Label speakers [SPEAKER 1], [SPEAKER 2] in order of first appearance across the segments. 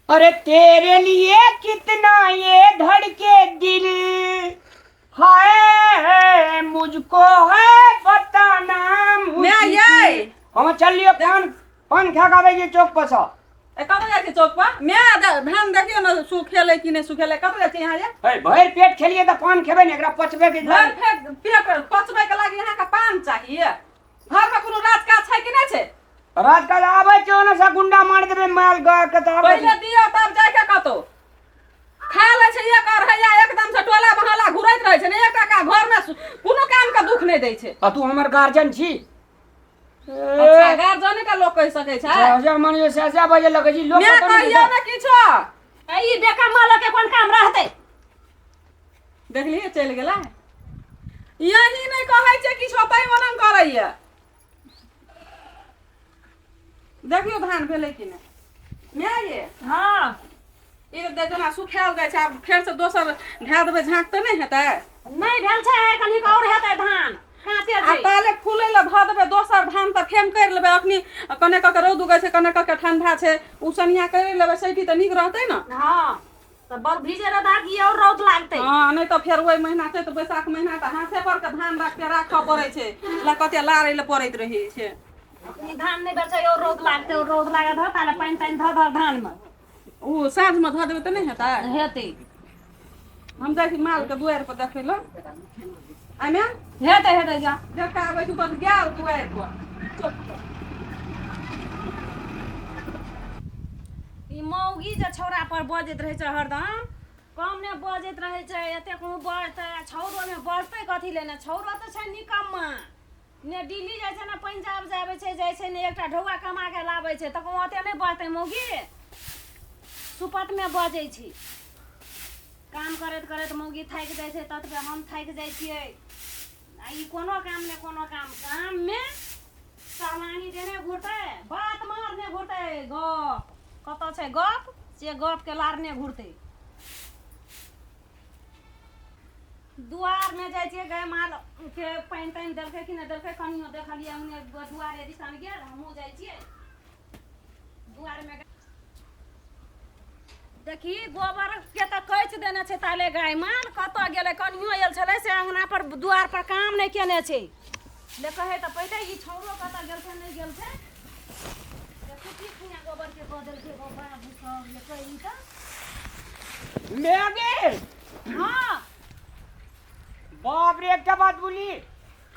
[SPEAKER 1] अरे तेरे लिए कितना ये धड़के दिल, हाय मुझको है बताना
[SPEAKER 2] मैं ये।
[SPEAKER 1] हम चल लियो पान पान खा के आबै छियै चौक पर सँ।
[SPEAKER 2] ए कतऽ जाइ छी चौक पर? मैं धान देखियौ ने सुखेलै कि नहि सुखेलै। कतऽ जाइ छी अहाँ ये?
[SPEAKER 1] हे भरि पेट खेलियै तऽ पान खेबै ने, एकरा पचबै के
[SPEAKER 2] भरि पेट पचबै के लागी अहाँके पान चाहिए? घरमे कोनो राज काज छै कि नहि छै?
[SPEAKER 1] राजकाज आबै छै ओने से गुंडा मार देबै माल गाय के तऽ
[SPEAKER 2] पहिले दियौ तब जाय के कतौ। खा लै छै एक अढ़ैया, एकदम से टोला बहला घुरैत रहै छै ने, एक टाका घरमे कोनो काम के दुख नहि दै छै।
[SPEAKER 1] आ तू हमर गार्जियन छी।
[SPEAKER 2] अच्छा, गार्जियन के लोक कहि सकै छै?
[SPEAKER 1] सहजा मानियो सहजा बजे लगै छी लोक
[SPEAKER 2] मैं
[SPEAKER 1] कतौ नहि
[SPEAKER 2] कहियौ ने किछो।
[SPEAKER 3] ई बेका मालक के कोन काम रहतै?
[SPEAKER 2] देखलियै चलि गेलै। यही नहि कहै छै किछो तै ओना करैया। देखियौ धान भेलै कि नहि माय ये।
[SPEAKER 3] हँ।
[SPEAKER 2] ई तऽ जेना सुखायल जाइ छै, आब फेरसँ दोसर धए देबै झाँक तऽ नहि हेतै?
[SPEAKER 3] नहि भेल छै, कनिक और हेतै धान काँचे
[SPEAKER 2] आ
[SPEAKER 3] छै।
[SPEAKER 2] ताले फूलै लए धऽ देबै दोसर धान तऽ फेन करि लेबै। अखनी कने कऽ के रौद उगै छै, कने कऽ के ठंडा छै, उसनिया करि लेबै सैटी तऽ नीक रहतै ने।
[SPEAKER 3] हँ तऽ बड़ भीजे रहता कि और रौद लागतै।
[SPEAKER 2] हँ, नहि तऽ फेर ओहि महीना चैत बैसाख महीना तऽ हाथे पर के धान राख के राखऽ पड़ै छै, ला कते लारै लए पड़ैत रहै छै।
[SPEAKER 3] अखनी धान नहि भेल छै, और रौद लागतै। और रौद लागत हँ ताले पानि तानि धऽ धऽ धानमे।
[SPEAKER 2] ओ साँझमे धऽ देबै तऽ नहि हेतै?
[SPEAKER 3] हेतै।
[SPEAKER 2] हम जाइ छी मालके दुआरि पर देखै लए। आइमे
[SPEAKER 3] हेतै हेतै, जा
[SPEAKER 2] देख कऽ आबै छी। बस गेल दुआरि पर।
[SPEAKER 3] ई मौगी जे छौड़ा पर बजैत रहै छै हरदम, कम ने बजैत रहै छै। एतेक कहूँ बजतै आ छौड़ोमे बजतै कथी ले ने? छौड़ो तऽ छै निकम्मा ने, दिल्ली जाइ छै ने पंजाब जाबै छै, जाइ छै ने एकटा ढौआ कमा के लाबै छै, तऽ कहूँ ओते नहि बजतै मौगी? सुपतमे बजै छी। काम करैत करैत मौगी थाकि जाइ छै, ततबे हम थाकि जाइ छियै आ ई कोनो काम ने कोनो काम। काममे सहलानी देने घुरतै, बात मारने घुरतै, गप कतऽ छै गप से गपके लारने घुरतै। दुआरमे जाइ छियै, गाय मालके पानि तानि देलकै कि नहि देलकै कनियो देखलियै। ओने दुआरे दिसन गेल, हमहूँ जाइ छियै दुआरमे। देखी गोबर के तऽ कैच देने छै ताले। गाय माल कतऽ गेलै? कनियो आयल छलै से अङ्गना पर दुआर पर काम नहि केने छै। ले कहै तऽ पहिले ई छौड़ो कतऽ गेल छै, नहि गेल छै। देखू की खुइया गोबर के कऽ देलकै गो बाबू सब ले कही तऽ।
[SPEAKER 1] मैं गे।
[SPEAKER 3] हँ।
[SPEAKER 1] बाप रे, एकटा बात बोली।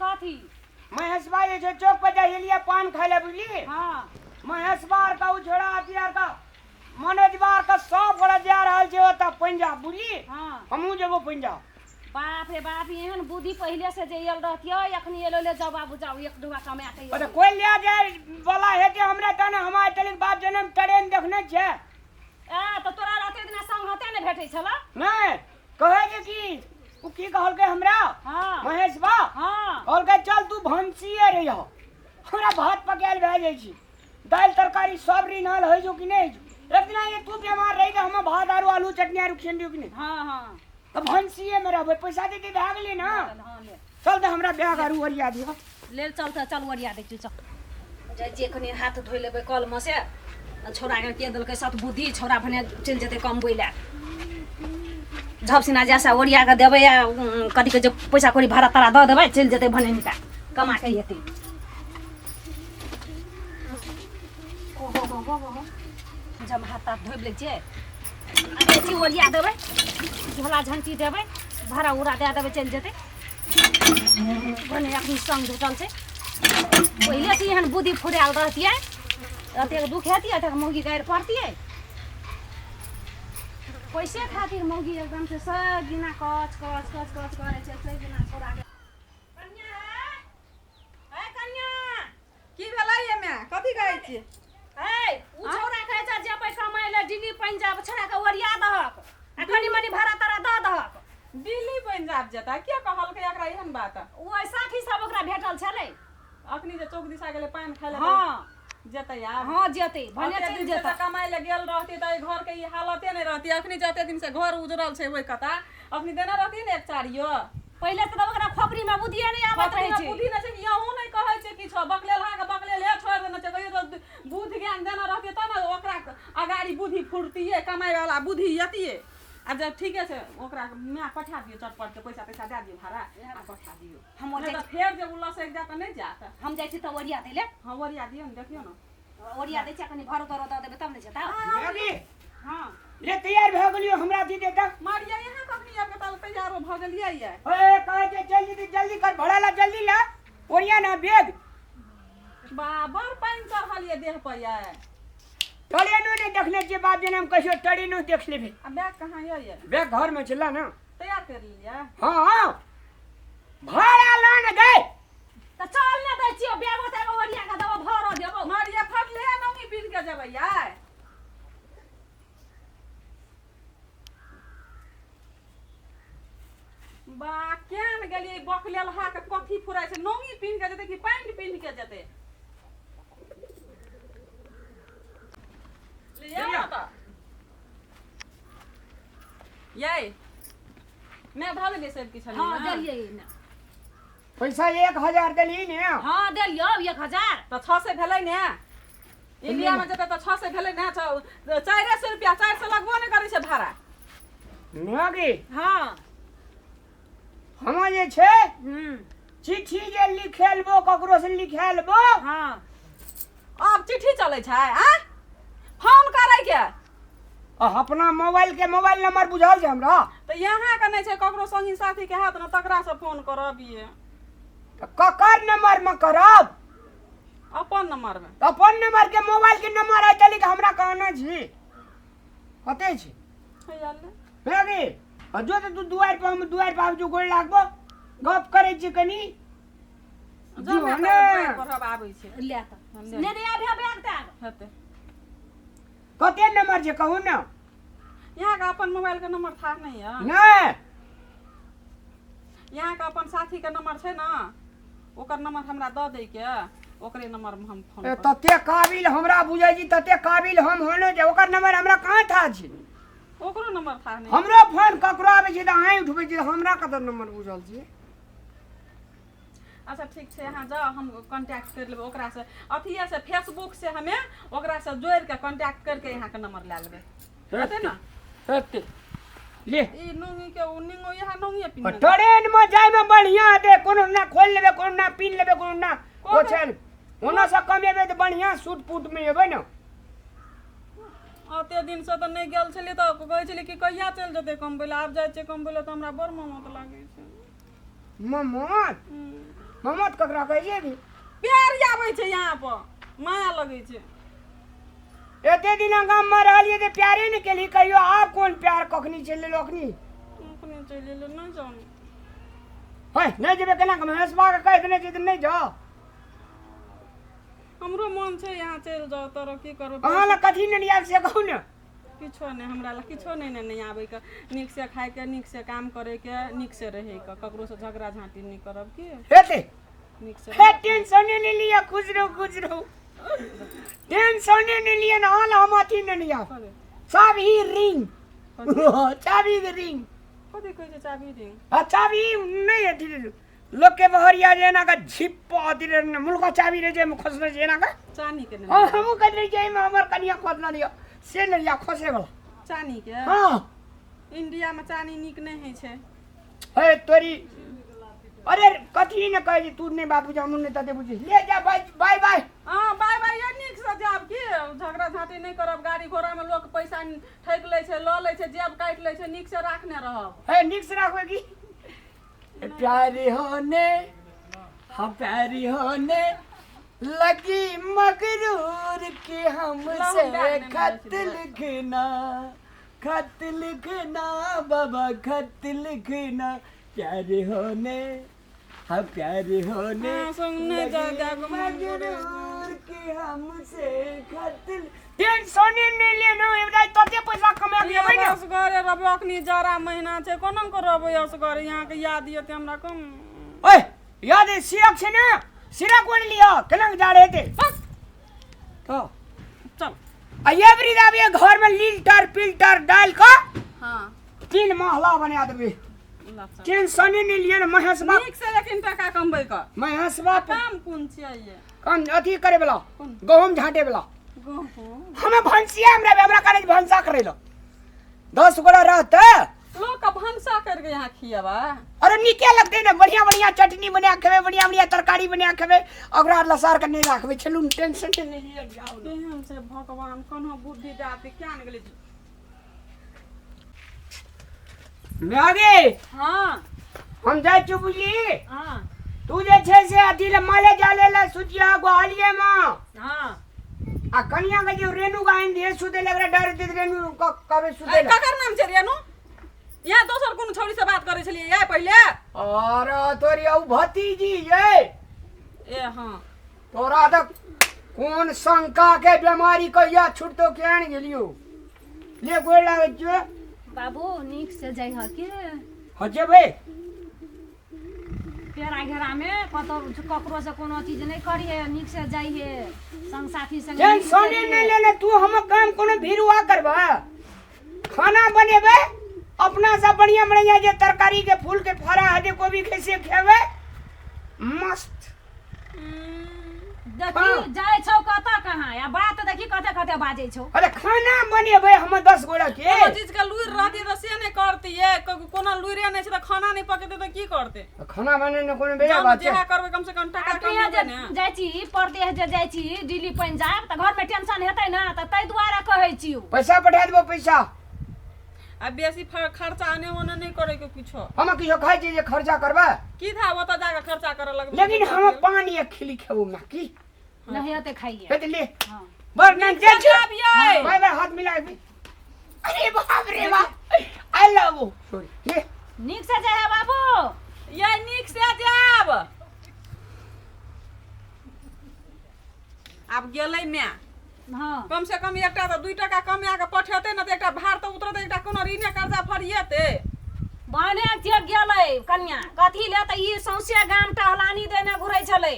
[SPEAKER 3] कथी?
[SPEAKER 1] महेशबा जे छै चौक पर जाइ लिए पान खाय ले, बुझली?
[SPEAKER 3] हँ।
[SPEAKER 1] महेशबा आर का ओ छोड़ा अथी आर का मनोजबा आर का सब गोरा जा रहल छै ओतऽ पंजाब, बुझली?
[SPEAKER 3] हँ।
[SPEAKER 1] हमहूँ जेबो पंजाब।
[SPEAKER 3] बाप रे बाप, एहन बुद्धि पहिले से जे आयल रहतियै, अखनी एलो ले जाउ बाबू जाउ, एक डुबा कमा के
[SPEAKER 1] अरे कोई ले जाय वाला हेतै हमरा तऽ ने। हम आइ तलिक बाप जनम ट्रेन देखने छियै।
[SPEAKER 3] ए तऽ तोरा रहते दिना संग होते ने भेटै छल।
[SPEAKER 1] नहि कहै छै कि ओ की कहलकै हमरा?
[SPEAKER 3] हँ।
[SPEAKER 1] महेशबा।
[SPEAKER 3] हँ।
[SPEAKER 1] कहलकै चल तू भनसिए रहिह, हमरा भात पकायल भए जाइ छै, दालि तरकारी सब रिनाल होइ छौ कि नहि होइ छौ। एक दिना ये तू बीमार रही तऽ हम भात आरू आलू चटनी आरू खेलियौ कि नहि?
[SPEAKER 3] हँ हँ।
[SPEAKER 1] तऽ भनसिए मे रहबै, पैसा देते भए गेलै ने।
[SPEAKER 3] हँ ले।
[SPEAKER 1] चल तऽ हमरा बैग आरू ओरिया दिअ।
[SPEAKER 3] ले चल तऽ चल, ओरिया दै छियौ, चल। जाइ छियै कनि हाथ धोइ लेबै कलमे से। छौड़ाके के देलकै सतबुद्धि, छौड़ा भने चलि जेतै कमबै लए। झपसिना जैसा ओरिया कऽ देबै आ कथी कहै छै, पैसा कौड़ी भाड़ा ताड़ा दऽ देबै, चलि जेतै भने निका कमा कऽ एतै। ओ हो हो हो हो, जब हाथ ताथ धोबि लै छियै आ जाइ छी ओरिया देबै, झोला झंटी देबै, भाड़ा उड़ा दए देबै, चलि जेतै भने। अखनी संग भेटल छै। पहिले से एहन बुद्धि फुरायल रहतियै, एतेक दुख हेतियै? एतेक मौगी गारि पड़तियै? पैसे खातिर मौगी एकदम से सब दिना कच कच कच कच करै छै सब दिना छोड़ा के। कनिया हे, हे कनिया।
[SPEAKER 2] की भेलै ये माय? कथी कहै छियै?
[SPEAKER 3] हे, उ छौड़ा कहै छै जेबै कमाइ लए दिल्ली पंजाब, छोड़ा के ओरिया दहक आ कनि मनि भाड़ा ताड़ा दऽ दहक।
[SPEAKER 2] दिल्ली पंजाब जेता? के कहलकै एकरा एहन बात?
[SPEAKER 3] ओ साथी सब ओकरा भेटल छलै।
[SPEAKER 2] अखनी जे चौक दिशा गेलै पानि खाय लए।
[SPEAKER 3] हँ।
[SPEAKER 2] जेतै आब?
[SPEAKER 3] हँ जेतै, भने
[SPEAKER 2] ओते
[SPEAKER 3] चलि
[SPEAKER 2] दिन से
[SPEAKER 3] जेतै।
[SPEAKER 2] तऽ कमाइ लए गेल रहती तऽ एहि घरके ई हालते नहि रहती। अखनी जते दिन से घर उजड़ल छै ओहि कता अखनी देने रहती ने एक चारियो।
[SPEAKER 3] पहिले तऽ ओकरा खोपड़ी में बुद्धिए नहि आबैत
[SPEAKER 2] खोपड़ी
[SPEAKER 3] रहै
[SPEAKER 2] में
[SPEAKER 3] छै।
[SPEAKER 2] बुद्धि नहि छै कि अहूँ नहि कहै छै किछो। बकलेल अहाँके बकलेल हे छोड़ि देने छै। कहियो तऽ बुद्धि ज्ञान देने रहतियै तब ने ओकरा अगाड़ी बुद्धि फुरतियै, कमाइ वाला बुद्धि एतियै। आ जब ठीके छै, ओकरा माय पठा दियौ चटपट के, पैसा तैसा दए दियौ भाड़ा आ पठा दियौ।
[SPEAKER 3] हम
[SPEAKER 2] नहि तऽ फेर जे ओ लसकि जायत तऽ नहि जायत।
[SPEAKER 3] हम जाइ छी तऽ ओरिया दै ले।
[SPEAKER 2] हँ, ओरिया दियौ ने, देखियौ ने।
[SPEAKER 3] ओरिया दै छियै, कनि भरो तरो दऽ देबै तब ने जेता।
[SPEAKER 1] भाभी।
[SPEAKER 2] हँ।
[SPEAKER 1] ले तैयार भऽ गेलियो, हमरा दी दे तऽ।
[SPEAKER 2] मारिया, यहाँ कखनी आबि कऽ ताले तैयारो भऽ गेलियै ये?
[SPEAKER 1] ओए, कहै छै जल्दी दे, जल्दी कर, भाड़ा ला जल्दी ला, ओरिया ना बैग।
[SPEAKER 2] बा, बड़ पानि चढ़ल ये देह पर ये।
[SPEAKER 1] ट्रेनो नहि देखने छियै बाप जनम, कहियो ट्रेनो देख लेबै।
[SPEAKER 2] आ बैग कहाँ ये ये?
[SPEAKER 1] बैग घर में छला ना।
[SPEAKER 2] तैयार कर लेलियै?
[SPEAKER 1] हाँ हाँ, भाड़ा ला ने गए।
[SPEAKER 3] तऽ चल ने दै छियौ बैग, ओतऽ ओरिया कऽ देबो, भरो देबो।
[SPEAKER 2] मारिया, फटले नौनी पिन्ह के जेबै ये? बा, केन गेलियै? बकलेलहा के कथी फुराइ छै? नौनी पिन्ह के जेतै कि पैंट पिन्ह के जेतै? ले आउ ने तऽ यै, मैं धऽ देलियै सब किछु।
[SPEAKER 3] हँ, देलियै ने।
[SPEAKER 1] पैसा 1000 देली ने?
[SPEAKER 3] हँ, देलियौ 1000।
[SPEAKER 2] तऽ 600 भेलै ने? इंडिया में जेतै तऽ 600 भेलै ने? 400 रुपया, 400 लगबो नहि करै छै भाड़ा।
[SPEAKER 1] ने
[SPEAKER 3] हँ।
[SPEAKER 1] हम जे छै चिट्ठी जे लिखेलबो, ककरो से लिखेलबो।
[SPEAKER 3] हँ।
[SPEAKER 2] आब चिट्ठी चलै छै? आ फोन करैके।
[SPEAKER 1] आ अपना मोबाइल के मोबाइल नंबर बुझल छै हमरा।
[SPEAKER 2] तऽ यहाँके नहि छै, ककरो संगी साथीके हैत ने, तकरासँ फोन करब ये।
[SPEAKER 1] तऽ ककर नंबर में करब?
[SPEAKER 2] अपन नंबरमे।
[SPEAKER 1] तऽ अपन नंबर के मोबाइल के नंबर आइ तलिक हमरा कहना छी, कते छी?
[SPEAKER 2] हैया ले।
[SPEAKER 1] भए गेल। आ जो तऽ तू दुआरि पर, हम दुआरि पर आबि जो, गोड़ लागबो, गप करै छी कनी।
[SPEAKER 2] जो
[SPEAKER 1] जो
[SPEAKER 2] ने
[SPEAKER 1] ने।
[SPEAKER 2] तऽ दुआरि पर हम आबै छै।
[SPEAKER 3] ले तऽ ने ने आबि बैग तैग।
[SPEAKER 2] हेतै।
[SPEAKER 1] कते नंबर छै, कहू ने।
[SPEAKER 2] यहाँके अपन मोबाइलके नंबर था नहीं है?
[SPEAKER 1] नहि।
[SPEAKER 2] यहाँके अपन साथीके नंबर छै ने, ओकर नंबर हमरा दऽ दैके, ओकरे नंबरमे हम फोन
[SPEAKER 1] ए,
[SPEAKER 2] करब।
[SPEAKER 1] तते काबिल हमरा बुझै छी, तते काबिल हम होने जे ओकर नंबर हमरा कहाँ था छै?
[SPEAKER 2] ओकरो नंबर था नहीं?
[SPEAKER 1] हमरो फोन ककरो आबै छै तऽ अहीं उठबै छी, हमरा कतऽ नंबर बुझल छै?
[SPEAKER 2] अच्छा, ठीक छै, अहाँ जाउ, हम कॉन्टैक्ट करि लेबै ओकरासँ, अथिए से, फेसबुक से। हमे ओकरासँ जोड़ि के कॉन्टैक्ट करके अहाँके नंबर लए लेबै, हेतै ने?
[SPEAKER 1] हेतै, ले।
[SPEAKER 2] ई नुंगी के ओ निंगो इएह नुंगिए पिन्हने।
[SPEAKER 1] ट्रेन में जाय में बढ़िया हेतै, कोनो ना खोलि लेबै, कोनो ना पिन्ह लेबै, कोनो ना ओ छै। ओना से कमेबै तऽ बढ़िया सूट पुट में एबै ने।
[SPEAKER 2] ओते दिनसँ तऽ नहि गेल छलियै, तऽ कहै छलियै कि कहिया चलि जेतै कमबै लए। आब जाइ छियै कमबै लए तऽ हमरा बड़ ममत लागै छै।
[SPEAKER 1] ममत? ममत ककरा कहै छै रे?
[SPEAKER 2] प्यार आबै छै यहाँ पर, माया लगै छै।
[SPEAKER 1] एते दिना गाम में रहलियै तऽ प्यारे नहि केलही कहियो, आब कोन प्यार, कखनी चलि एलौ अखनी?
[SPEAKER 2] अपने चलि एलहुँ, नहि जाउ।
[SPEAKER 1] है, नहि जेबै केना? महेशबा के कहि देने छै तऽ नहि जाउ?
[SPEAKER 2] हमरो मन छै यहाँ चलि जाउ, तोरो की करबै?
[SPEAKER 1] अहाँ लग कथी नहि आयल से कहू ने।
[SPEAKER 2] किछो नहि, हमरा लग किछो नहि ने। नहि आबैके, नीकसँ खायके, नीकसँ काम करैके, नीकसँ रहैके, ककरोसँ झगड़ा झाँटी नहि करब की।
[SPEAKER 1] हेतै।
[SPEAKER 2] नीकसँ।
[SPEAKER 1] हे, टेंशने नहि लिअ, खुश रहू, खुश रहू, टेंशने नहि लिअ ने। अहाँ लए हम अथी नहि लिअ।
[SPEAKER 2] कथी?
[SPEAKER 1] चाभी रिंग, चाभी के रिंग।
[SPEAKER 2] कथी कहै छै चाभी रिंग?
[SPEAKER 1] आ चाभी नहि, अथी लोक के बहरिया जे एना के झिप अथी रहे ने, मुलका चाभी रहे छै, एहिमे खोसने छै एना के।
[SPEAKER 2] चानी के ने?
[SPEAKER 1] हँ, हमहूँ कहैत रहै छियै, एहिमे हमर कनिया खोसने रहियो से नहि लिअ, खोसे वाला।
[SPEAKER 2] चानी के?
[SPEAKER 1] हँ।
[SPEAKER 2] इंडियामे चानी नीक नहि होइ छै।
[SPEAKER 1] हे तोरी, अरे कथी ने कहै छी तू, नहि बात बुझ, हमहूँ नहि तते बुझी। ले जा, बाय बाय बाय।
[SPEAKER 2] हँ, बाय बाय ये, नीकसँ जायब की, झगड़ा झाँटी नहि करब। गाड़ी घोड़ामे लोक पैसा ठकि लै छै, लऽ लै छै, जेब काटि लै छै, नीकसँ राखने रहब।
[SPEAKER 1] हे, नीक से राखबै की। प्यारी होने, हाँ, प्यारी होने लगी मगरूर की हमसे खत लिखना, खत लिखना बाबा, खत लिखना, प्यारे होने, हाँ, प्यारे होने
[SPEAKER 2] हाँ, सुनने जा
[SPEAKER 1] लगी
[SPEAKER 2] जा के मन करे।
[SPEAKER 1] मगरूर की हमसे खत। टेंशन नहीं लेना, एबरा तते पैसा कमा के एबै ने।
[SPEAKER 2] असगरे रहबै, अखनी जाड़ा महीना छै, कोना के रहबै असगरे? यहाँके याद येतै हमरा कम।
[SPEAKER 1] ओए, याद है, सिरक छै ने, सिरक ओढ़ लिअ, केना के जाड़ हेतै तो।
[SPEAKER 2] चल।
[SPEAKER 1] आ एबरी दाबी घर में लील्टर पिल्टर डाल कऽ
[SPEAKER 2] हँ।
[SPEAKER 1] 3 महला बना देबै।
[SPEAKER 2] लफड़ा।
[SPEAKER 1] टेंशने नहीं लिए ने महेशबा।
[SPEAKER 2] नीक से लेकिन टका कमबै क।
[SPEAKER 1] महेशबा
[SPEAKER 2] काम कोन छियै ये?
[SPEAKER 1] काम अथी करे वाला।
[SPEAKER 2] कोन?
[SPEAKER 1] गहूम झाँटे वाला।
[SPEAKER 2] गहूम।
[SPEAKER 1] हमें भनसिया हमरा हमरा करे भनसा करे ला 10 गोड़ा रहते।
[SPEAKER 2] लोग के भनसा करके यहाँ खियाबा।
[SPEAKER 1] अरे नीके लगते ने, बढ़िया बढ़िया चटनी बना खेबे, बढ़िया बढ़िया तरकारी बना खेबे, ओकरा लसार के नहीं राखबे। चलू टेंशन नहीं लिए, जाओ ने।
[SPEAKER 2] केहन से भगवान कोनो बुद्धि जाति क्या ने गेलै।
[SPEAKER 1] मागे।
[SPEAKER 2] हाँ।
[SPEAKER 1] हम जाइ छी बुझली।
[SPEAKER 3] हाँ।
[SPEAKER 1] तू जे छै से अथी ले माले जाले ले सुजिया ग्वालिये में।
[SPEAKER 3] हाँ।
[SPEAKER 1] आ कनिया के जे रेणु गाइन दिए सुते लग रहा डर दे रेणु कबे सुते
[SPEAKER 2] अरे
[SPEAKER 1] ले।
[SPEAKER 2] ककर नाम छै रेणु? यहाँ दोसर कोनो छौड़ी से बात करै छलियै ये पहिले?
[SPEAKER 1] अरे तोरी औ भतीजी ये।
[SPEAKER 2] ए हाँ।
[SPEAKER 1] तोरा तऽ कोन शंका के बीमारी कहिया छुटतो केहन गेलियो। ले गोर लागै छियो।
[SPEAKER 3] बाबू नीक से जइह के।
[SPEAKER 1] हँ जेबै।
[SPEAKER 3] पेड़ा घेरा में कतौ ककरो से कोनो चीज नहीं करिहे, नीक से जाइहे संग साथी संग।
[SPEAKER 1] टेंशने नहीं लेने तू, हम काम कोनो भीरुआ करबा। खाना बनेबे अपना से बढ़िया बढ़िया जे तरकारी के फूल के फड़ा है जे कोबी के से खेबे मस्त।
[SPEAKER 3] देखी
[SPEAKER 1] हाँ।
[SPEAKER 3] जाइ छौ कतऽ कहाँ या बात देखी कते कते बाजै छौ।
[SPEAKER 1] अरे खाना बनेबे हम 10 गोड़ा के।
[SPEAKER 2] कोनो चीज के लुरि रहती तऽ से नहि करतियै, कोनो लुरिए नहि छै तऽ खाना नहि पकेतै तऽ की करतै?
[SPEAKER 1] खाना बनेने कोनो बेजा
[SPEAKER 2] जानु
[SPEAKER 1] बात छै?
[SPEAKER 2] जेहा करबै कम से कम
[SPEAKER 3] आ
[SPEAKER 2] टका
[SPEAKER 3] तू यहाँ
[SPEAKER 2] कमेबै
[SPEAKER 3] जे
[SPEAKER 2] ने।
[SPEAKER 3] जाइ छी परदेश जे जाइ छी दिल्ली पंजाब तऽ घर में टेंशन हेतै ने, तऽ ताहि दुआरे कहै छियौ।
[SPEAKER 1] पैसा पठा देबो पैसा।
[SPEAKER 2] आ बेसी खर्चा आने ओने नहि करे के किछो।
[SPEAKER 1] हम किछो खाइ छी जे खर्चा करबै?
[SPEAKER 2] की था ओतऽ जाके खर्चा करऽ लगबै।
[SPEAKER 1] लेकिन हम पान एक खिली खेबो माँ की।
[SPEAKER 3] नहीं हेतै खाइए।
[SPEAKER 1] हेतै ले।
[SPEAKER 3] हाँ।
[SPEAKER 1] बड़ नाम जाइ छी।
[SPEAKER 2] आबियै।
[SPEAKER 1] बाय बाय हाथ मिला के। अरे बाप रे बाप, I love you. Sorry ले।
[SPEAKER 3] नीक से जाइ है बाबू।
[SPEAKER 2] ये नीक से जायब। आब गेलै माय।
[SPEAKER 3] हाँ।
[SPEAKER 2] कम से कम एकटा तऽ 2 टका कमा के पठेतै ने तऽ एकटा भार तऽ उतरतै, एकटा कोनो ऋणे कर्जा फरिएतै।
[SPEAKER 3] बने जे गेलै कनिया कथी ले तऽ ई सौंसे गाम टहलानी देने घुरै छलै।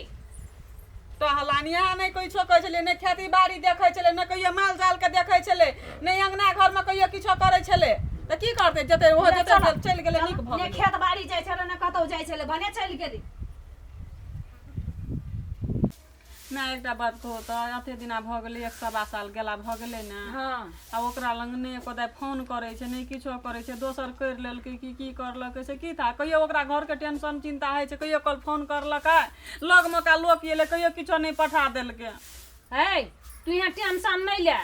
[SPEAKER 2] टहलानिया नहि किछो कहै छलै, नहि खेती बाड़ी देखै छलै, नहि कहियो माल जाल के देखै छलै, नहि अंगना घर में कहियो किछो करै छलै, तऽ की करतै? जेतै ओहो जेतै, चलि गेलै, नीक भऽ
[SPEAKER 3] ने
[SPEAKER 2] गेलै।
[SPEAKER 3] खेत बाड़ी जाइ छलै ने कतौ जाइ छलै, भने चलि गेलै।
[SPEAKER 2] माय एकटा बात कहू तऽ एते दिना भऽ गेलै, 1.25 साल गेला भऽ गेलै ने।
[SPEAKER 3] हाँ।
[SPEAKER 2] आ ओकरा लग नहि एको दाइ फोन करै छै, नहि किछो करै छै, दोसर करि लेलकै की की करलकै से की था। कहियो ओकरा घरके टेंशन चिंता होइ छै, कहियो कल फोन करलकै, लगमे का लोक एलै, कहियो किछो नहि पठा देलकै।
[SPEAKER 3] है तू यहाँ टेंशन नहीं ले,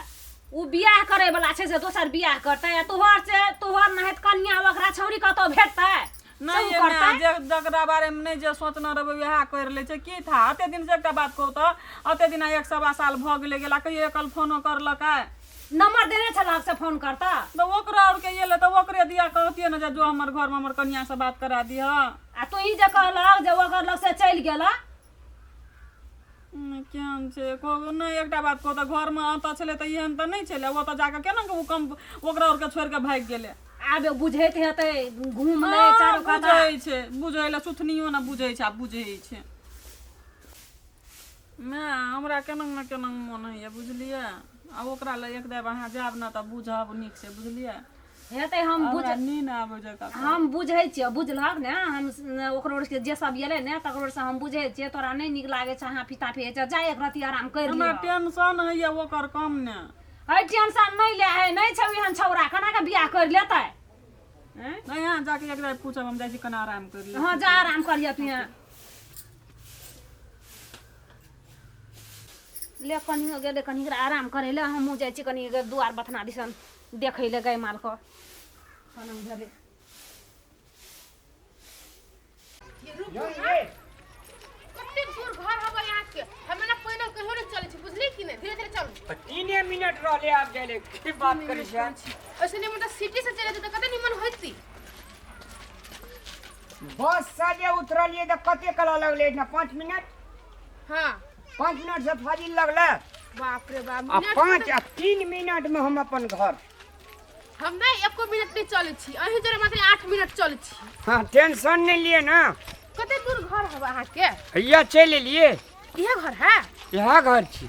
[SPEAKER 3] उ बियाह करे वाला छै से दोसर बियाह करतै, आ तोहर से तोहर नहैत कनिया ओकरा छौरी कतौ भेटतै?
[SPEAKER 2] नहि
[SPEAKER 3] सब
[SPEAKER 2] ये
[SPEAKER 3] करतै?
[SPEAKER 2] माय, जे जकरा बारेमे नहि जे सोचने रहबै वएह करि लै छै। की था एते दिन से एकटा बात कहू तऽ एते दिना 1.25 साल भऽ गेलै गेला, कहियो एकल फोनो करलकै?
[SPEAKER 3] नंबर देने छलहक से फोन करता?
[SPEAKER 2] तऽ ओकरा आओरके एलै तऽ ओकरे दिया कहतियै ने जे जो हमर घरमे हमर कनियासँ बात करा दिहऽ।
[SPEAKER 3] आ तू ई जे कहलहक जे ओकर लग से चलि गेला?
[SPEAKER 2] केहन छै नहि एकटा बात कहू तऽ घरमे अतऽ छलै तऽ एहन तऽ नहि छलै, ओतऽ जाकऽ केना कऽ ओ कम ओकरा आओरके छोड़ि कऽ भागि गेलै।
[SPEAKER 3] आब बुझैत हेतै घूमलै चारू कात।
[SPEAKER 2] बुझै छै, बुझै लए सुथनियो ने बुझै छै, आब बुझै छै। माय हमरा केना ने केना मोन होइए बुझलियै। आ ओकरा लए एक दाब अहाँ जायब ने तऽ बुझब नीक से बुझलियै।
[SPEAKER 3] हेतै हम बुझ
[SPEAKER 2] हमरा नीन आबै जकाँ।
[SPEAKER 3] हम बुझै छियै बुझलहक ने, हम ओकरो के जे सब एलै ने तकरो से हम बुझै छियै। तोरा नहि नीक लागै छै हाफी ताफी होइ छै, जा एक रत्ती आराम करि
[SPEAKER 2] हमरा
[SPEAKER 3] लिअ।
[SPEAKER 2] टेंशन होइए ओकर कम ने।
[SPEAKER 3] है टेंशन नहीं ले, है नहीं छै एहन छौड़ा केना के बियाह करि लेतै? हैं?
[SPEAKER 2] नहि अहाँ जाके एक दाब पूछब, हम जाइ छी कना आराम करि लेब।
[SPEAKER 3] हाँ जा आराम करिय तू यहाँ। ले कनियो गेलै कनि एकरा आराम करै ले, हमहूँ जाइ छी कनि दुआर बथना दिसन देखै ले गाय माल के केना भेलै।
[SPEAKER 1] जान रे।
[SPEAKER 4] कतेक दूर घर हवे यहाँ के, हमे ना पैदल कहियो नहीं चलै छी बुझली कि नहीं, धीरे धीरे चलू।
[SPEAKER 1] 3 मिनट रहले आब जाइले, की बात करै छै?
[SPEAKER 4] ऐसे निमन तऽ सिटी से चले तऽ कते निमन होइती।
[SPEAKER 1] बस से जे उतरलियै तऽ कते कला लगलै एहिठिना? 5 मिनट?
[SPEAKER 4] हाँ।
[SPEAKER 1] 5 मिनट से फाजिल लगलै।
[SPEAKER 4] बाप रे बाप।
[SPEAKER 1] आ
[SPEAKER 4] मिनट
[SPEAKER 1] 5 आ 3 मिनट में हम अपन घर।
[SPEAKER 4] हम नहीं एको मिनट नहीं चलै छी, अहीं जरे मात्र 8 मिनट चलै छी।
[SPEAKER 1] हाँ टेंशन नहीं लिए ना।
[SPEAKER 4] कते दूर घर हवे अहाँ के?
[SPEAKER 1] हैया चलि एलियै।
[SPEAKER 4] इहे घर है?
[SPEAKER 1] इएह घर छी।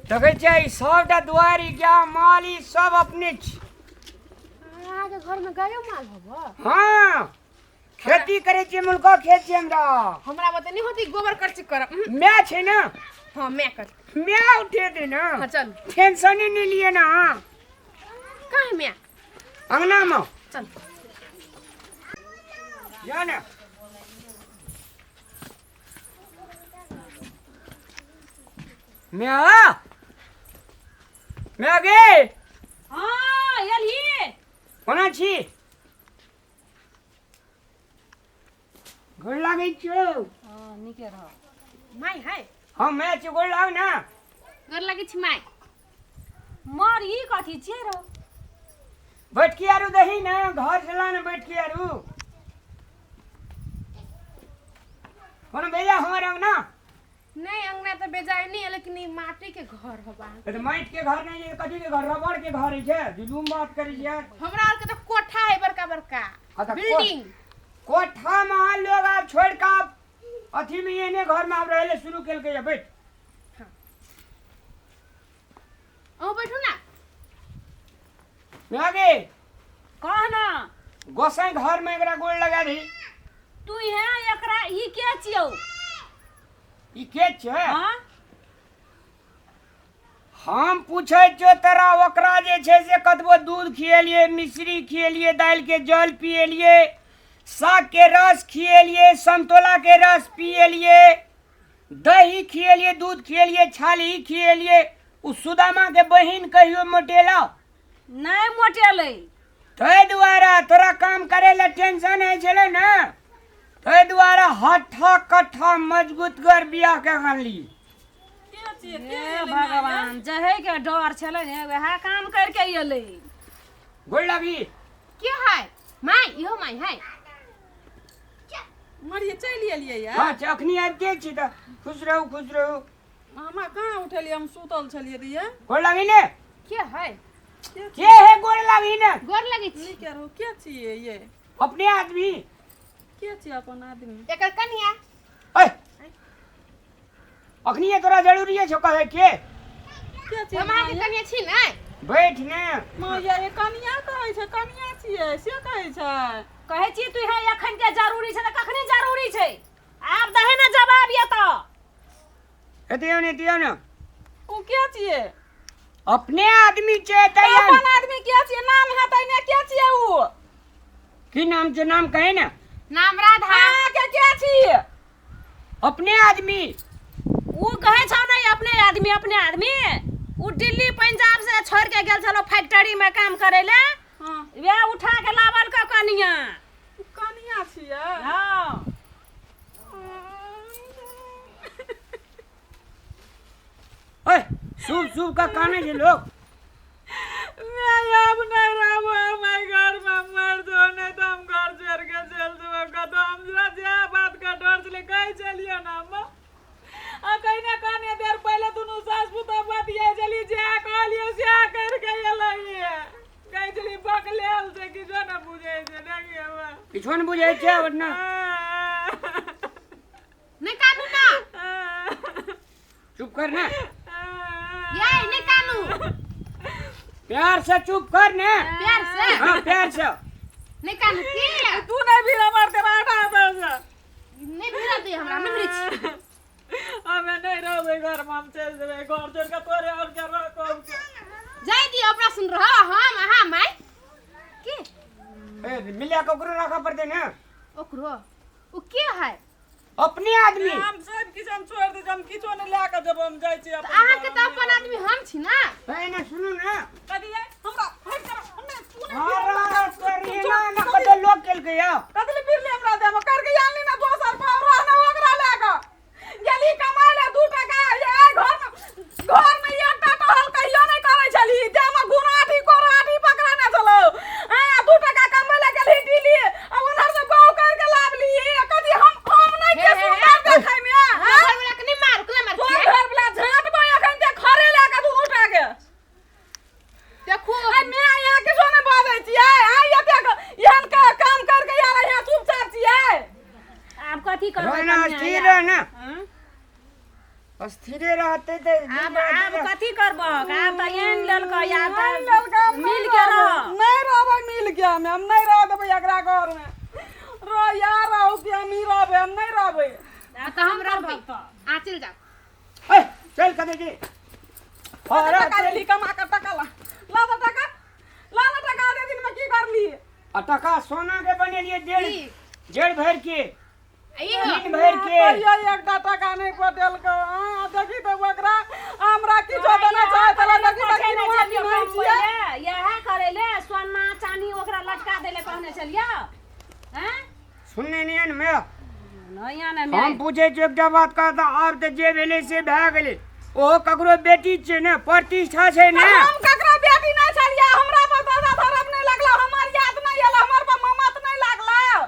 [SPEAKER 1] देखै छियै ई सबटा दुआरि गाय माल ई सब अपने छी।
[SPEAKER 4] अहाँके घर में गायो माल हब?
[SPEAKER 1] हाँ, खेती करै छियै, मुल्का खेत छै हमरा।
[SPEAKER 4] हमरा बते नहीं होती गोबर करची करब।
[SPEAKER 1] My छै ने।
[SPEAKER 4] हाँ, मैं कर
[SPEAKER 1] my उठे दे ना।
[SPEAKER 4] हाँ चल।
[SPEAKER 1] टेंशन ही नहीं लिए ना।
[SPEAKER 4] कहाँ है मैं?
[SPEAKER 1] अंगना में।
[SPEAKER 4] चल
[SPEAKER 1] जा ना। म्या म्या गे।
[SPEAKER 3] हाँ, एलही।
[SPEAKER 1] कोना छी? गोर लागै छियौ।
[SPEAKER 3] हाँ, नीके रह।
[SPEAKER 4] My है?
[SPEAKER 1] हाँ, मैं छी, गोर लाग ना।
[SPEAKER 4] गोर लागै छी my.
[SPEAKER 3] मर ई कथी छियै रौ?
[SPEAKER 1] बैठकी आरू दही ना, घर से ला ना बैठकी आरू। कोनो भेजा हमर अंगना?
[SPEAKER 4] नहीं, अंगना तो बेजाय नहीं है, लेकिन ई माटी के घर हबा।
[SPEAKER 1] तो माटि के घर नहीं है, कथी के घर? रबड़ के घर है छै। जुलूम बात करै छी यार।
[SPEAKER 4] हमरा आर के तो कोठा है बड़का बड़का।
[SPEAKER 1] हाँ, तो
[SPEAKER 4] बिल्डिंग।
[SPEAKER 1] कोठा में लोग आब छोड़ के आब अथी में एने घर में आब रहले शुरू केलकै या। बैठ।
[SPEAKER 4] अहूँ बैठू ना।
[SPEAKER 1] आगे
[SPEAKER 3] कह ना।
[SPEAKER 1] गोसाई घर में एकरा गोड़ लगा दी।
[SPEAKER 3] तू यहाँ एकरा ई के छियौ?
[SPEAKER 1] ई के छै?
[SPEAKER 3] हाँ?
[SPEAKER 1] हम पूछै छियौ तोरा, ओकरा जे छै से कतबो दूध खिएलियै, मिश्री खिएलियै, दालि के जल पिएलियै, साग के रस खिएलियै, समतोला के रस पिएलियै, दही खिएलियै, दूध खिएलियै, छाली खिएलियै, उ सुदामा के बहिन कहियो मोटेला?
[SPEAKER 3] नहि मोटेलै।
[SPEAKER 1] ताहि दुआरे तोरा काम करे ला टेंशन होइ छलै ने, ताहि दुआरे हट्ठा कट्ठा मजबूतगर बियाह के आनली।
[SPEAKER 2] के छियै? के
[SPEAKER 3] हे
[SPEAKER 2] एलै माय?
[SPEAKER 3] भगवान, जहे के डर छलै ने वएह काम करके एलै।
[SPEAKER 1] गोड़ लागी।
[SPEAKER 4] के है my? इहो my है?
[SPEAKER 2] मरिए चलि एलियै यार।
[SPEAKER 1] हाँ, अखनी आबिते छी तऽ खुश रहू, खुश रहू।
[SPEAKER 2] हमरा कहाँ उठेलियै, हम सुतल छलियै रहियै।
[SPEAKER 1] गोड़ लागी ने।
[SPEAKER 4] के है?
[SPEAKER 1] के है? गोड़ लागी ने।
[SPEAKER 4] गोर लगै छी।
[SPEAKER 2] नीके रहू। के छियै ये?
[SPEAKER 1] अपने आदमी।
[SPEAKER 2] के छियै अपन आदमी?
[SPEAKER 4] एकर कनिया।
[SPEAKER 1] ऐ, अखनी तोरा जरूरी छौ कहै के?
[SPEAKER 2] के छियै?
[SPEAKER 4] हम अहाँके कनिया छी ने।
[SPEAKER 1] बैठ ने।
[SPEAKER 2] माँ ये कनिया कहै छै, कनिया छियै से कहै छै।
[SPEAKER 3] कहै छी तू हे एखन के जरूरी छै तऽ कखनी जरूरी छै? आब दहे ने जवाब ये तऽ।
[SPEAKER 1] एतियौ ने, एतियौ ने।
[SPEAKER 2] ओ के छियै?
[SPEAKER 1] अपने आदमी छै तऽ
[SPEAKER 2] अपन आदमी के छियै? नाम हेतै ने, के छियै उ?
[SPEAKER 1] की नाम छै? नाम कहे ने।
[SPEAKER 4] नाम राधा।
[SPEAKER 2] अहाँके के छियै?
[SPEAKER 1] अपने आदमी।
[SPEAKER 3] उ कहै छौ ने अपने आदमी, अपने आदमी। उ दिल्ली पंजाब से छोड़ के गेल छलो फैक्ट्री में काम करे ले।
[SPEAKER 2] हाँ।
[SPEAKER 3] वएह उठा के लावल के कनिया।
[SPEAKER 2] उ कनिया छियै?
[SPEAKER 3] हाँ।
[SPEAKER 1] ओए, शुभ शुभ का काने छै लोग।
[SPEAKER 2] मैं अब नहीं रहबो हमारे घर में, मर जो नहीं तो हम घर छोड़ के चल जेबो कतौ। हम जरा जे बात के डर छलै कहै छलियै ने हम। आ कहिने कने देर पहिले दुनू सास पुतोह बतियाइ छली, जे कहलियै से कर के एलैये। कहै छली बकलेल छै, किछो ने बुझै छै। देखियौ।
[SPEAKER 1] किछो ने बुझै छै वरना।
[SPEAKER 4] नहीं कानू ना।
[SPEAKER 1] चुप कर ना।
[SPEAKER 4] ये नहीं कानू।
[SPEAKER 1] प्यार से चुप कर ने।
[SPEAKER 4] प्यार से?
[SPEAKER 1] हाँ, प्यार से।
[SPEAKER 4] नहीं कानू की?
[SPEAKER 2] तू नहीं भी मारते आटा दे।
[SPEAKER 4] नहीं भिड़ा दे हमरा, नहीं भिड़ै छी।
[SPEAKER 2] हमे नहीं रहबै घर में, हम चलि जेबै घर छोड़ के, तोरे और के रखब।
[SPEAKER 4] जाय दियो, अपना सुन रह हम अहाँ my के।
[SPEAKER 1] ए, मिला के ओकरो राखऽ पड़तै ने।
[SPEAKER 4] ओकरो उ के है?
[SPEAKER 1] अपने आदमी।
[SPEAKER 2] हम सब किछु हम छोड़ि दै छी, हम किछो नहि लए कऽ जेबो, हम जाइ छी
[SPEAKER 4] तऽ
[SPEAKER 2] अपन
[SPEAKER 4] अहाँके
[SPEAKER 2] घर,
[SPEAKER 4] तऽ
[SPEAKER 2] हम
[SPEAKER 4] अपन आदमी हम छी ना।
[SPEAKER 1] ए ने सुनू ने।
[SPEAKER 2] कथी है? हमरा हटि कर, हमे तू नहि
[SPEAKER 1] हाँ,
[SPEAKER 2] भिड़ हमरा।
[SPEAKER 1] हाँ, तोरी ना ना कतौ लोग केलकै या।
[SPEAKER 2] कथी ले भिड़ले हमरा देहमे? करके आनली ना दोसर पाव रह ना ओकरा लए कऽ गेली कमाय ले 2 टका। ये घर में, घर में एकटा टहल कहियो नहि करै छली, देहमे गुनाठी कोराठी पकड़ने छलौ। आ 2 टका कमाय ले गेली दिल्ली आ ओनहर से गाँव करके लाबली। कथी हम नहि
[SPEAKER 4] हे,
[SPEAKER 2] के
[SPEAKER 4] हे,
[SPEAKER 2] सुन्दर देखै में?
[SPEAKER 4] हाँ, घर वाला के नहीं मारू, केना मारू?
[SPEAKER 2] तोर घर वाला झाँटबै अखन ते खरे लए कऽ दुनू टा के।
[SPEAKER 4] देखू।
[SPEAKER 2] आइ मैं यहाँ किछो नहि बाजै छियै। आइ एतेक एहन काम करके आयल, यहाँ चुपचाप छियै।
[SPEAKER 3] आब कथी करबै
[SPEAKER 1] रह ना,
[SPEAKER 3] कनिया
[SPEAKER 1] स्थिर
[SPEAKER 3] यार?
[SPEAKER 1] रह ना। स्थिरे रहते तऽ
[SPEAKER 3] आब आब कथी करबहक? आब तऽ आनि लेलकै, आब
[SPEAKER 2] आनि
[SPEAKER 3] तऽ
[SPEAKER 2] लेलकै,
[SPEAKER 3] मिल के रह।
[SPEAKER 2] नहि रहबै मिल के हमे। रहबै एकरा घर में रह यार रहू कि हम ही रहबै हम नहीं रहबै
[SPEAKER 4] तऽ हम रहबै आ चलि जाउ
[SPEAKER 1] ए चल कदे जी अरे
[SPEAKER 2] टका लेली कमा कर टका ला ला तऽ टका ला ना टका दे दिन में की करली
[SPEAKER 1] आ टका सोना के बनेलिए डेढ़
[SPEAKER 4] की?
[SPEAKER 1] डेढ़ भर के
[SPEAKER 4] ई हो
[SPEAKER 1] तीन भर के
[SPEAKER 2] कहियो एकटा टका नहीं पटेलको आ देखी तऽ ओकरा हमरा किछो देना चाहे तऽ देखी तऽ किनुआ किनै छियै
[SPEAKER 3] इएह करै ले सोना चानी ओकरा लटका देले कहने छलियै हैं
[SPEAKER 1] सुनने नहीं है मैं
[SPEAKER 3] नहीं आने
[SPEAKER 1] हम पूछे छियै एकटा बात कहता आब तऽ जे भेलै से भए गेलै ओहो ककरो बेटी छै ने प्रतिष्ठा छै ने
[SPEAKER 2] हम ककरो बेटी नहीं छलियै हमरा पर दादा धरम नहीं लगलो हमर याद नहीं एलो हमर पर ममत नहीं लागलो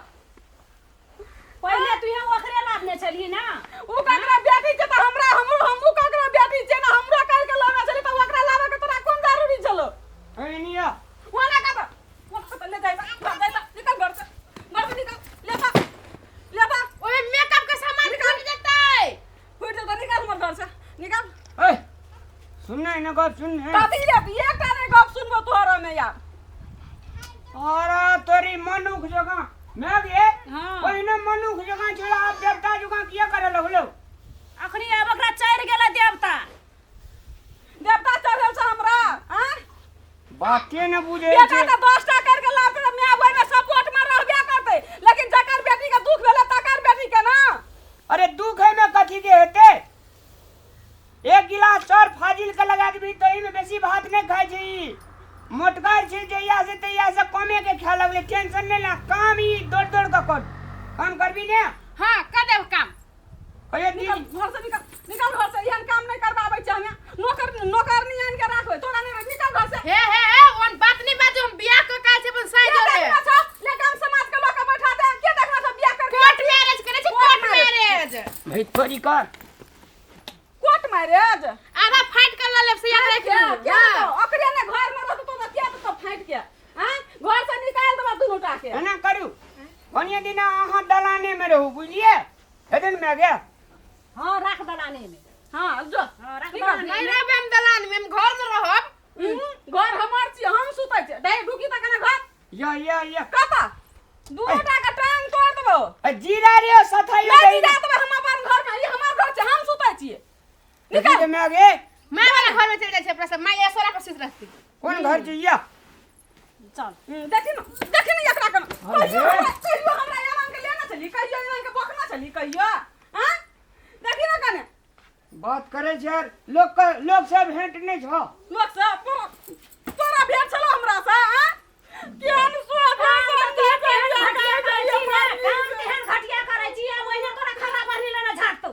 [SPEAKER 3] पहिले तू यहाँ ओकरे लादने छलियै ना
[SPEAKER 2] उ ककरो बेटी छै तऽ हमरा हमरो हमहूँ ककरो बेटी छै ने हमरो कर के लाना छलै तऽ ओकरा लाबे के तोरा कोन जरूरी छलो
[SPEAKER 1] एहनी यऽ।
[SPEAKER 2] ओना कत ओना कत ले जाय घर जाय निकल घर से घर से निकल ले जा ले जा
[SPEAKER 4] ओमे मेकअप के सामान फूट जेतै
[SPEAKER 2] फूट जेतौ निकल हमर घर से निकल
[SPEAKER 1] ए सुन ने एने गप सुन ने
[SPEAKER 2] कथी ले एकटा नहि गप सुनबो तोहर में यार
[SPEAKER 1] अरे तोरी मनुख जकाँ मैं गे
[SPEAKER 3] हाँ।
[SPEAKER 1] पहिने मनुख जकाँ छला आब देवता जकाँ किया करे लगलो
[SPEAKER 3] अखनी आब ओकरा चढ़ि गेलै देवता
[SPEAKER 2] देवता चढ़ल छै हमरा आँय
[SPEAKER 1] बाते ने बुझे
[SPEAKER 2] बेटा
[SPEAKER 1] छै
[SPEAKER 2] के 10 टा करके लाबते तऽ माय ओहिमे सपोर्ट में रहबे करतै लेकिन जकर बेटी के दुख भेलै तकर बेटी के ना
[SPEAKER 1] अरे दुख है में कथी के हेतै एक गिलास चाउर फाजिल के लगा देबही तऽ एहिमे बेसी भात नहि खाइ छै ई मोटगर छै जहिया से तहिया से कमे के खाय लगलै टेंशन नहि ले काम ई दौड़ दौड़ के कर काम करबी ने
[SPEAKER 4] हाँ कर देब काम
[SPEAKER 1] कहियो
[SPEAKER 2] निकल
[SPEAKER 1] दिन
[SPEAKER 2] घर से निकल निकल घर से एहन काम नहीं करबाबै छै हमे नौकर नौकरनी आनि के राखबै तोरा नहीं निकल घर से
[SPEAKER 4] हे हे हे ओन बात नहीं बाजू हम बियाह के काज छै अपन साई
[SPEAKER 2] के
[SPEAKER 4] जोरे
[SPEAKER 2] देखना छौ ले गाम समाज के लोग के बैठा दे के देखना छौ बियाह करके
[SPEAKER 4] कोर्ट मैरिज करे छै कोर्ट मैरिज
[SPEAKER 1] भाई तोरी कर
[SPEAKER 2] कोर्ट मैरिज
[SPEAKER 4] आधा फाइट कर लेब से याद राख
[SPEAKER 2] क्या
[SPEAKER 4] लियौ
[SPEAKER 2] क्या ओकरे ने घर में रहतो तो किया तो फाइट के हैं घर से निकाल देबा दुनू टा के
[SPEAKER 1] एना करू कनिये दिना अहाँ दलाने में रहू बुझलियै हेतै ने मैं गया
[SPEAKER 3] हाँ राख दलाने में
[SPEAKER 2] हां जो
[SPEAKER 3] हाँ राख
[SPEAKER 2] निकल।
[SPEAKER 3] दलाने
[SPEAKER 4] नहीं
[SPEAKER 3] में
[SPEAKER 4] रहबै हम दलान में हम घर में रहब
[SPEAKER 2] घर हमर छी हम सुतै छी डे ढुकी त कने घर
[SPEAKER 1] या या या
[SPEAKER 2] कता दुनू टा के टांग तोड़ देबो
[SPEAKER 1] ए, जीरा रे सथाई
[SPEAKER 2] ले जीरा देबै हम अपन घर में ई हमर घर छै हम सुतै छियै
[SPEAKER 1] निकल मैं गे
[SPEAKER 4] माय वाला घर में चल जाइ छै अपना सब माय असोरा पर सुति रहती
[SPEAKER 1] कोन घर छै या
[SPEAKER 3] चल
[SPEAKER 2] देखी न देखी न एकरा कन
[SPEAKER 1] अरे।
[SPEAKER 2] कहियो हमरा कहियो हमरा एना के लेना चली कहियो एना के बकना चली कहियो हां देखी न कने
[SPEAKER 1] बात करे छै यार लोग के लोग सब भेंट नहीं छौ
[SPEAKER 2] लोक सब तोरा तोरा भेट छलो हमरा से हां केहन स्वाद
[SPEAKER 3] काम तेहन घटिया करै छी ने, काम तेहन घटिया करै छी, आ ओहिना तोरा खाना बढ़ी लेना झाड़तौ।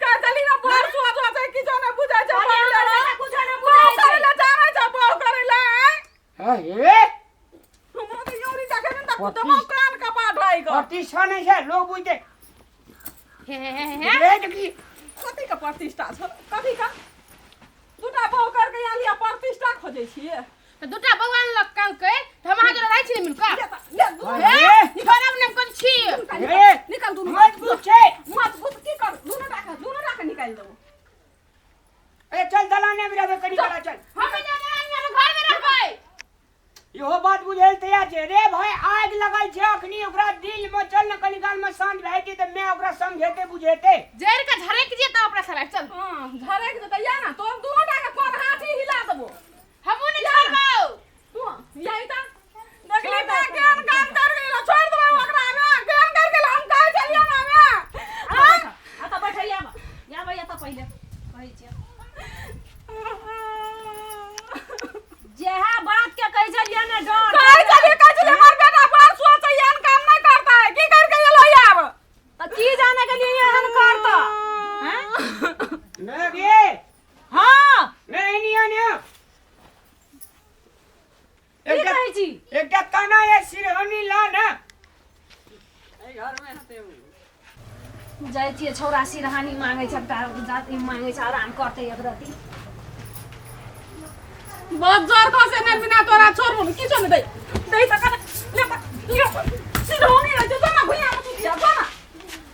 [SPEAKER 2] का चली ना बड़ स्वाद हो छै किछो नै बुझै छै
[SPEAKER 3] अरे
[SPEAKER 2] बड़
[SPEAKER 3] हमरा
[SPEAKER 2] ले
[SPEAKER 3] कुछो नै
[SPEAKER 2] बहु
[SPEAKER 3] बुझाइ छै।
[SPEAKER 2] करै ला जानै छै बहु करै ला आँय?
[SPEAKER 1] हे
[SPEAKER 2] हमरा तऽ यौरी देखै ने तऽ
[SPEAKER 1] पच्चीस-
[SPEAKER 2] दबाव कान कपार ढाइ कऽ
[SPEAKER 1] प्रतिष्ठा नहीं छै लोग बुझते
[SPEAKER 4] हे हे हे हे
[SPEAKER 1] रे देखी
[SPEAKER 2] कथी के प्रतिष्ठा छौ कथी के दूटा बहु करके यहाँ लिया प्रतिष्ठा खोजै छियै
[SPEAKER 4] तऽ दूटा बौआ अनलक काल के तऽ हम अहाँ जोड़े रहै छी ने मिल कऽ
[SPEAKER 2] ले तऽ- ले दुनू
[SPEAKER 1] हे
[SPEAKER 4] छोड़ब ने हम कोन छी
[SPEAKER 1] हे
[SPEAKER 2] निकल दुनू
[SPEAKER 1] मजबूत छै
[SPEAKER 2] मजबूत की कर दुनू टा के दुनू टा के निकालि देबो
[SPEAKER 1] ए चल दलाने में रहबे कनी कला चल
[SPEAKER 4] हम नहि दलान में हम घर में रहबै
[SPEAKER 1] इहो बात बुझल तैयार छै रे भाई आग लगल छै अखनी ओकरा दिल में चल ने कनी काल में शांत भए जेतै तऽ मैं ओकरा समझेते बुझेते
[SPEAKER 4] जड़ि के झरकि जेतौ अपना सब चल
[SPEAKER 2] हाँ झरकि जेतै या ना तोर दुनू टा के कोन हाथी हिला देबो
[SPEAKER 4] हमहूँ नहि छोड़बौ
[SPEAKER 2] तू यही तऽ देखली तऽ केहन काम कर गेलो छोड़ देबै ओकरा हमे केहन कर गेलो हम कहै छलियै ने हमे
[SPEAKER 3] आ तऽ बैठ, आ तऽ बैठ, आब, आब एतऽ पहिले, कहै छियौ। जेहा बात के कहै छलियै ने डर
[SPEAKER 2] कहै छलियै कहै छलियै हमर बेटा बड़ सोच है एहन काम नहि करता है की कर के एलो आब
[SPEAKER 3] तऽ की जाने के लिए एहन करता हैं?
[SPEAKER 1] मैं गे
[SPEAKER 3] हाँ
[SPEAKER 1] मैं नहीं आने
[SPEAKER 3] की
[SPEAKER 1] एकटा
[SPEAKER 3] कहै छी
[SPEAKER 1] एकटा ताना ये सिरहनी ला ना
[SPEAKER 3] जाइ छियै छौड़ा सिरहानी मांगै छै एकटा जाति मांगै छै आराम करतै एक रति
[SPEAKER 2] बहुत जोर खसे नहि बिना तोरा छोड़बो ने किछो नहि दै दै तऽ कने ले त ले सिरहौनी रहै छै जो ना भुइयामे सुतिया जो ना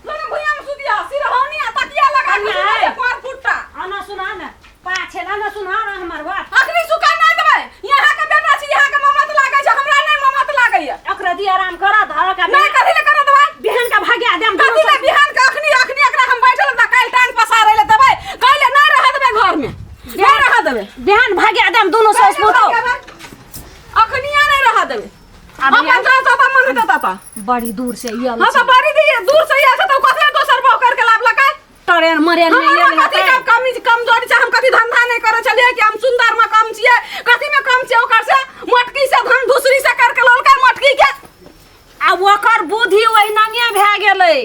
[SPEAKER 2] जो ना भुइयामे सुतिया सिरहौनी आ तकिया लगा के
[SPEAKER 3] कन्या,
[SPEAKER 2] सुतै छै पार फुट्टा
[SPEAKER 3] आना सुना ने पाछे ला ना सुना ना हमर बात
[SPEAKER 2] अखनी सुखा नहि देबै यहाँ के बेटा छी यहाँ के ममत लागै छै हमरा नहि ममत लागैया
[SPEAKER 3] ओकरा रति आराम करत हक आ
[SPEAKER 2] नहीं कथी ले करत देबै
[SPEAKER 3] बिहान का भाग्या देम
[SPEAKER 2] कथी ले बिहान के अखनी अखनी एकरा हम बैठल त काल्हि टांग पसारै ले देबै काल्हि नहीं रह देबै घर में नहीं रह देबै
[SPEAKER 3] बिहान भाग्या देम दुनू सास पुतोह
[SPEAKER 2] अखनिया नहीं रह देबै
[SPEAKER 3] आ
[SPEAKER 2] अपन
[SPEAKER 3] बिहान
[SPEAKER 2] जा जा मन हेतै ता
[SPEAKER 3] बड़ी दूर से आयल
[SPEAKER 2] हाँ
[SPEAKER 3] छै
[SPEAKER 2] तो बड़ी दिए दूर से आयल छै त कथी दोसर बहु करके लाभ लकै
[SPEAKER 3] ट्रेन मरेन में
[SPEAKER 2] हमरा
[SPEAKER 3] आयल
[SPEAKER 2] कथी
[SPEAKER 3] हेतै
[SPEAKER 2] के कमी कमजोरी छै हम कथी धंधा नहीं करै छलियै कि हम सुंदर में कम छियै कथी में कम छियै ओकर से मोटकी से धन दूसरी से करके ललकै मोटकी के
[SPEAKER 3] आ ओकर बुद्धि ओहि नंगे भए गेलै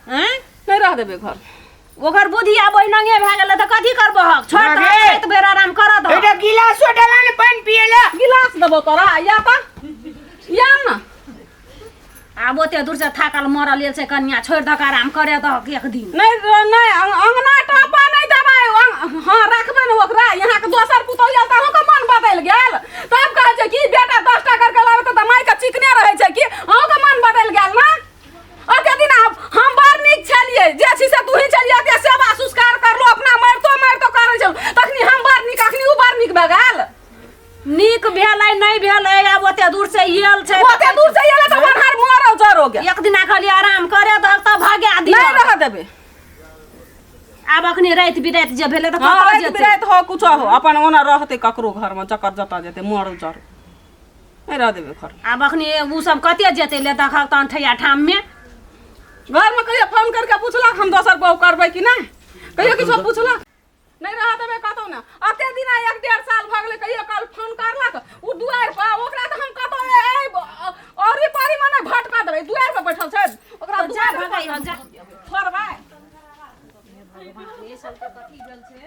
[SPEAKER 3] हैं
[SPEAKER 2] नहीं रह देबै घर
[SPEAKER 3] ओकर बुद्धि आब ओहि नंगे भए गेलै तऽ कथी करबहक छोड़
[SPEAKER 1] गे।
[SPEAKER 3] दहक राति भरि आराम करऽ दहक
[SPEAKER 1] एकटा गिलासो डाला ने पानि पिए ला
[SPEAKER 2] गिलास देबो तोरा या तऽ या ने
[SPEAKER 3] आब ओते दूर से थाकल मरल आयल छै कनिया छोड़ि दहक आराम करे दहक एक दिन
[SPEAKER 2] नहीं नहीं अंगना टपा नहीं देबै हाँ रखबै ने ओकरा यहाँ के दोसर पुतोह आयल तऽ अहूँके मन बदलि गेल तब कहै छै कि बेटा 10 टा करके लाबै तऽ मायके चिकने रहै छै कि अहूँके मन बदलि गेल ने ओते दिन हम बड़ नीक छलियै जे छी से तूही छलियै एते सेवा संस्कार करलो अपना मरितो मरितो करै छल तखनी हम बड़ नीक अखनी उ बड़ नीक भए गेल
[SPEAKER 3] नीक भेलै नहि भेलै आब ओते दूर से आयल छै
[SPEAKER 2] ओते दूर से एलै तऽ बनहार मरौ जरो गेल
[SPEAKER 3] एक दिना खाली आराम करे दहक तऽ भगा दिअ
[SPEAKER 2] नहीं रह देबै
[SPEAKER 3] आब अखनी राति बिराति जे भेलै तऽ
[SPEAKER 2] हाँ
[SPEAKER 3] कतऽ
[SPEAKER 2] राति
[SPEAKER 3] जेतै
[SPEAKER 2] बिराति हो कुछो हो अपन ओना रहतै ककरो घरमे जकर जतऽ जेतै मरौ जरो नहीं रह देबै घर
[SPEAKER 3] आब अखनी उ सब कते जेतै ले देखक तहन ठैया ठाममे
[SPEAKER 2] घरमे कहियो फोन करके पुछलक हम दोसर बहु करबै कि नहि कहियो किछो पुछलक नहीं रह देबै कतौ ने अते दिना 1-1.5 साल भऽ गेलै कहियो काल फोन करलक उ दुआरि पर ओकरा तऽ हम कतौ औरी परी मे नहि भटका देबै दुआरि पर बैठल छै ओकरा
[SPEAKER 3] जा
[SPEAKER 2] दुआरि पर
[SPEAKER 3] भगाइ जा
[SPEAKER 2] छोड़बै
[SPEAKER 3] भगवान, ई सब के कथी भेल छै?